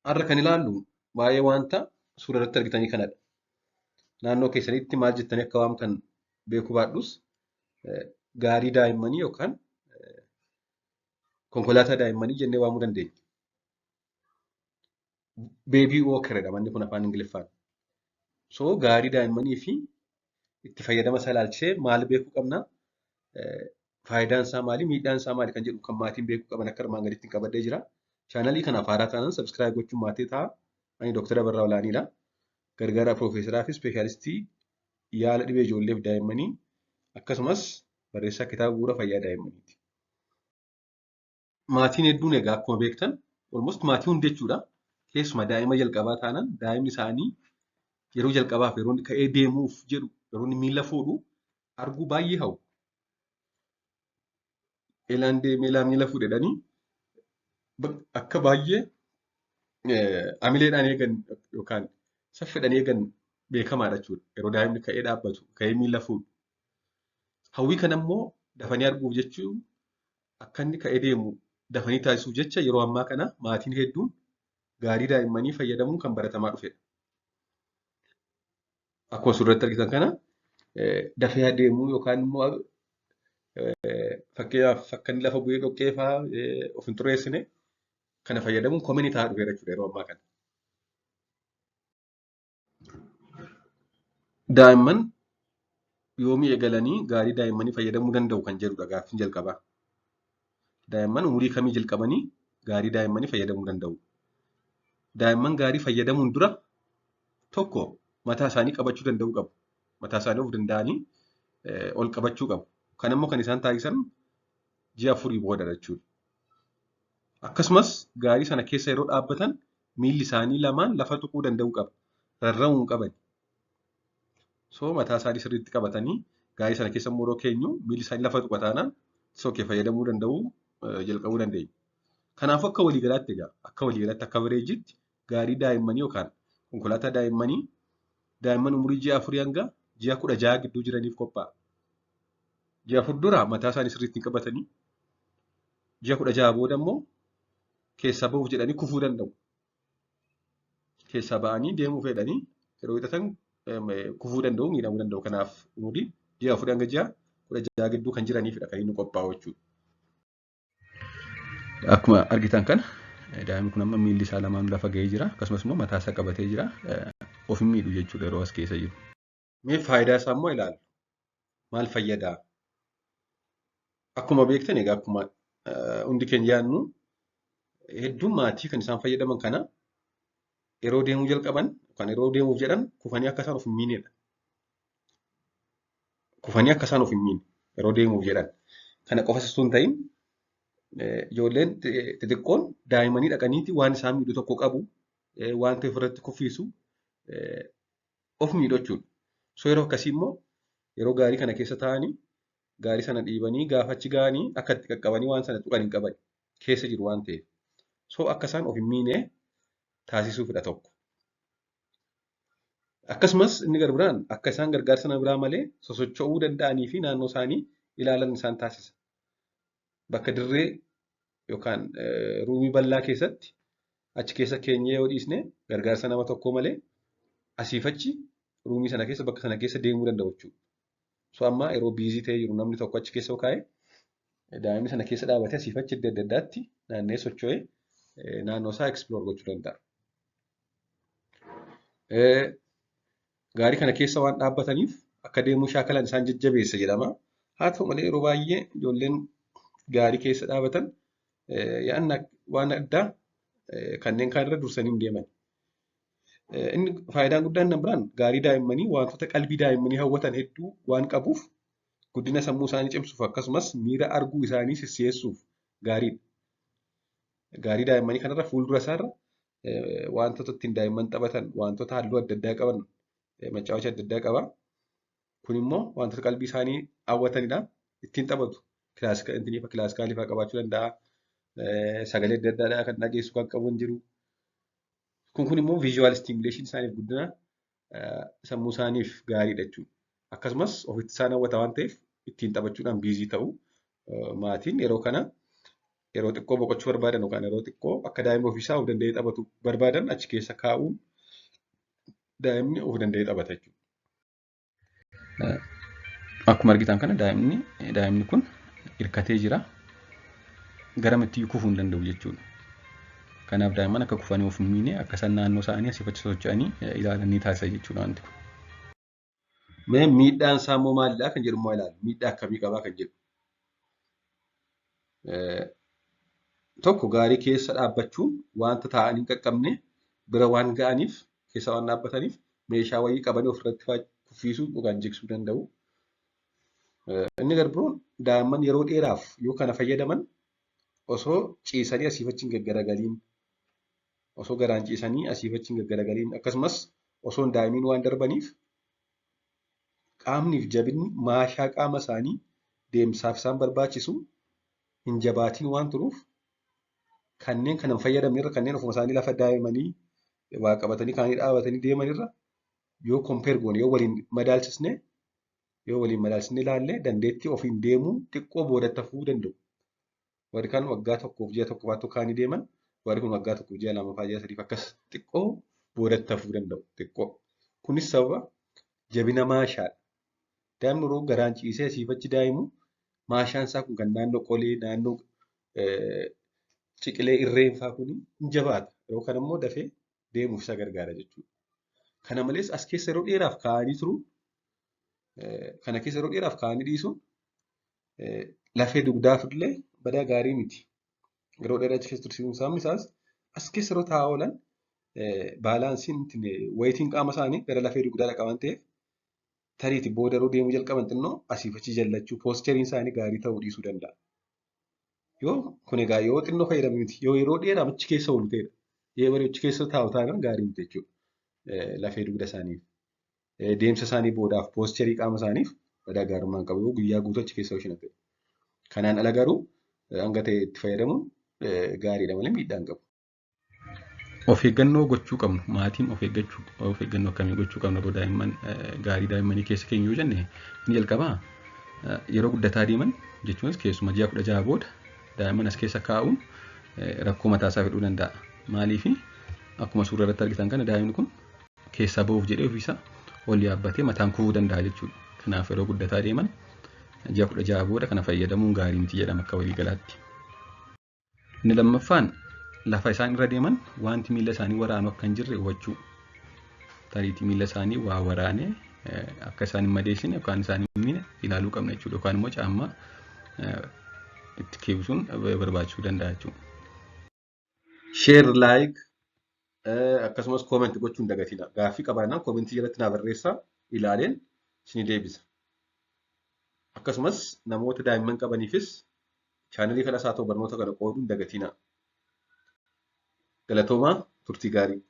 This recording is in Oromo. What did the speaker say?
Har'a kan ilaallu waa'ee wanta suura irratti argitanii kanadha. Naannoo keessanitti maal jettanii akka waamtan beekuu baadhus gaarii daa'immanii yookaan konkolaataa daa'immanii jennee waamuu dandeenya. Baby walker jedhama inni kun afaan Ingiliffaan. So gaarii daa'immanii fi itti fayyadama isaa ilaalchisee maal beekuu qabna? Faayidaan isaa maali? Miidhaan isaa maali? Kan jedhu kan maatiin beekuu qaban akka armaan gaditti qabadhee jira. Chaanalii kanaaf haaraa taanaan subscribe gochuun maatii ta'a. Ani Dooktara Barraa Olaaniidha. Gargaaraa Piroofeesaraa fi Ispeeshaalistii yaala dhibee ijoollee fi daa'immanii akkasumas barreessaa kitaaba bu'uura fayyaa daa'immaniiti. Maatiin hedduun egaa akkuma beektan almost maatii hundi jechuudha. Keessumaa daa'ima jalqabaa taanaan daa'imni isaanii yeroo jalqabaaf yeroo inni ka'ee deemuuf jedhu yeroo inni miila fuudhu arguu baay'ee hawwu. Eelaan deemee eelaa miila fuudhe jedhanii akka baay'ee amileedhaan eegan yookaan saffidhaan eegan beekamaadha jechuudha. Yeroo daa'imni ka'ee dhaabbatu, ka'ee miila fuudhu. Hawwii kana immoo dafanii arguuf jechuun akka inni ka'ee deemu dafanii taasisuuf jecha yeroo ammaa kana maatiin hedduun gaarii daa'immanii fayyadamuun kan baratamaa dhufedha. Akkuma suuratti argitan kana dafee adeemuu yookaan immoo fakkeenyaaf akka inni lafa bu'ee dhoqqee fa'aa of hin xureessine kana fayyadamuun komini ta'aa dhufeera jechuudha yeroo ammaa kana. Daa'imman yoomii eegalanii gaarii daa'immanii fayyadamuu danda'u kan jedhudha gaaffiin jalqabaa. Daa'imman umurii kamii jalqabanii gaarii daa'immanii fayyadamuu danda'u? Daa'imman gaarii fayyadamuun dura tokko mataa isaanii qabachuu danda'uu qabu. Mataa isaanii of danda'anii ol qabachuu qabu. Kan immoo kan isaan taasisan ji'a 4 booda jechuudha. Akkasumas gaarii sana keessa yeroo dhaabbatan miilli isaanii lamaan lafa tuquu danda'uu qaba. Rarra'uu hin qaban. So mataa isaanii sirriitti qabatanii gaarii sana keessa immoo yeroo keenyu miilli isaanii lafa tuqa taanaan sookee fayyadamuu danda'uu jalqabuu dandeenya. Kanaafuu akka waliigalaatti egaa akka waliigalaatti akka average gaarii daa'immanii yookaan konkolaataa daa'immanii daa'imman umurii ji'a 4 hanga ji'a 16 gidduu jiraniif qophaa'a. Ji'a 4 dura mataa isaanii sirriitti hin qabatanii ji'a 16 booda immoo keessaa bahuuf jedhanii kufuu danda'u. Keessaa ba'anii deemuu fedhanii yeroo hidhatan kufuu danda'u, miidhamuu danda'u. Kanaaf umurii ji'a 4 hanga ji'a 16 gidduu kan jiraniifidha kan inni qophaa'u jechuudha. Akkuma argitan kana daa'imni kun amma miilli isaa lamaan lafa ga'ee jira. Akkasumas immoo mataa isaa qabatee jira. Of hin miidhu jechuudha yeroo as keessa jiru. Mee faayidaa isaa immoo ilaallu. Maal fayyadaa? Akkuma beektan egaa akkuma hundi keenya yaadnu hedduun maatii kan isaan fayyadaman kana yeroo deemuu jalqaban yookaan yeroo deemuuf jedhan kufanii akka isaan of hin miinedha. Kufanii akka isaan of hin miine yeroo deemuuf jedhan. Kana qofa osoo hin ta'in ijoolleen xixiqqoon daa'immanii dhaqaniiti waan isaan miidhu tokko qabu, waan ta'e ofirratti kuffisu of miidhu jechuudha. So yeroo akkasii immoo yeroo gaarii kana keessa taa'anii gaarii sana dhiibanii gaafa achi ga'anii akka itti qaqqabanii waan sana tuqan hin qaban keessa jiru waan ta'eef. So akka isaan of hin miine taasisuufidha tokko. Akkasumas inni gara biraan akka isaan gargaarsa nama biraa malee sosocho'uu danda'anii fi naannoo isaanii ilaalan isaan taasisa. Bakka dirree yookaan ruumii bal'aa keessatti achi keessa keenyee yoo dhiisne gargaarsa nama tokkoo malee asiif achi ruumii sana keessa bakka sana keessa deemuu danda'u jechuudha. So amma yeroo biizii ta'ee jiru namni tokko achi keessa yoo kaa'e daa'imni sana keessa dhaabatee asiif achi iddoo adda addaatti naanna'ee socho'ee naannoo isaa explore gochuu danda'a. Gaarii kana keessa waan dhaabbataniif akka deemuu shaakalan isaan jajjabeessa jedhama. Haa ta'u malee yeroo baay'ee ijoolleen gaarii keessa dhaabatan waan addaa kanneen kaan irra dursanii hin deeman. Inni faayidaan guddaan inni biraan gaarii daa'immanii wantoota qalbii daa'immanii hawwatan hedduu waan qabuuf guddina sammuu isaanii cimsuuf akkasumas miira arguu isaanii sissi'eessuuf gaariidha. Gaarii daa'immanii kanarra fuuldura isaarra wantoota ittiin daa'imman taphatan wantoota halluu adda addaa qaban maccaawacha adda addaa qaba. Kun immoo wantoota qalbii isaanii hawwatanidha. Ittiin taphatu. Kilaasikaalii fa'aa qabaachuu danda'a. Sagalee adda addaa kan dhageessu kan qabu hin jiru. Kun immoo visual stimulation isaaniif guddina sammuu isaaniif gaariidha jechuudha. Akkasumas ofitti isaan hawwata waan ta'eef ittiin taphachuudhaan biizii ta'u maatiin yeroo kana Yeroo xiqqoo boqochuu barbaadan yookaan yeroo xiqqoo akka daa'imni ofiisaa of danda'ee taphatu barbaadan achi keessa kaa'uun daa'imni of danda'ee taphata jechuudha. Akkuma argitan kana daa'imni kun hirkatee jira. Garamitti iyyuu kufuu hin danda'u jechuudha. Kanaaf daa'imman akka kufanii of hin miine akka isaan naannoo isaanii asii fi achi socho'anii ilaalan ni taasisa jechuudha wanti kun. Mee miidhaan isaa immoo maalidha kan jedhu immoo ilaalu. Miidhaa akkamii qabaa kan jedhu. Tokko gaarii keessa dhaabbachuun wanta taa'anii hin qaqqabne bira waan ga'aniif keessa waan dhaabbataniif meeshaa wayii qabanii ofirratti kuffisuu yookaan jigsuu danda'u. Inni gara biroon daa'imman yeroo dheeraaf yoo kana fayyadaman osoo ciisanii asiif achi hin gaggaragaliin osoo garaan ciisanii asiif achi hin gaggaragaliin akkasumas osoo hin daa'imiin waan darbaniif qaamniif jabinni maashaa qaama isaanii deemsaaf isaan barbaachisu hin jabaatiin waan turuuf kanneen kana hin fayyadamne irra kanneen ofuma isaanii lafa daa'imanii waa qabatanii kaanii dhaabatanii deeman irra yoo compare goone yoo waliin madaalchisne ilaalle dandeettii ofiin deemuu xiqqoo boodatti hafuu danda'u. Warri kaan waggaa tokkoof ji'a tokko faatu kaanii deeman warri kun waggaa tokkoof ji'a lama fa'aa ji'a sadiif akkas xiqqoo boodatti hafuu danda'u xiqqoo. Kunis sababa jabina maashaadha. Daa'imni yeroo garaan ciisee asiif achi daa'imu maashaan isaa kun kan naannoo qolee naannoo ciqilee irreen fa'aa kun hin jabaata. Yeroo kana immoo dafee deemuuf isa gargaara jechuudha. Kana malees as keessa yeroo dheeraaf kaa'anii turuun kana keessa yeroo dheeraaf kaa'anii dhiisuun lafee dugdaaf illee badaa gaarii miti. Yeroo dheeraa achi keessa tursiisuun sababni isaas as keessa yeroo taa'aa oolan baalaansiin wayitiin qaama isaanii gara lafee dugdaa dhaqa waan ta'eef tariitii booda yeroo deemuu jalqaban xinnoo asiif achi jallachuu pooscheriin isaanii gaarii ta'uu dhiisuu danda'a. Yoo kun egaa yoo xinnoo fayyadame miti yoo yeroo dheeraa achi keessa oolu ta'edha. Yeroo achi keessa taa'u taanaan gaarii miti jechuudha. Lafee dugda isaaniif. Deemsa isaanii boodaaf pooscherii qaama isaaniif badaa gaarummaa hin qabu guyyaa guutuu achi keessa yoo ta'e. Kanaan ala garuu hanga ta'e itti fayyadamuun gaariidha malee miidhaa hin qabu. Of eeggannoo gochuu qabnu maatiin of eeggannoo akkamii gochuu qabnu yeroo daa'imman gaarii daa'immanii keessa keenya yoo jenne inni jalqabaa yeroo guddataa deeman jechuunis keessumaa ji'a 16 booda daa'imman as keessa kaa'uun rakkoo mataasaa fiduu danda'a. Maaliif akkuma suura irratti argitan kana daa'imni kun keessaa ba'uuf jedhee ofiisaa ol yaabbatee mataan kufuu danda'a jechuudha. Kanaaf yeroo guddataa deeman ji'a 16 booda kana fayyadamuun gaarii miti jedhama akka waliigalaatti. Inni lammaffaan lafa isaan irra deeman wanti miila isaanii waraanu akka hin jirre hubachuu. Tariitii miila isaanii waa waraanee akka isaan hin madeessine yookaan isaan hin miine ilaaluu qabna jechuudha. Yookaan immoo caammaa itti keewwisuun barbaachisuu danda'a jechuudha. Share, like akkasumas comment gochuu hin dagatinaa. Gaaffii qabaannaan koomentii jalatti naa barreessaa ilaaleen isinii deebisa. Akkasumas namoota daa'imman qabaniifis chaanalii kanas haa ta'u barnoota kana qooduu hin dagatinaa. Galatoomaa turtii gaarii.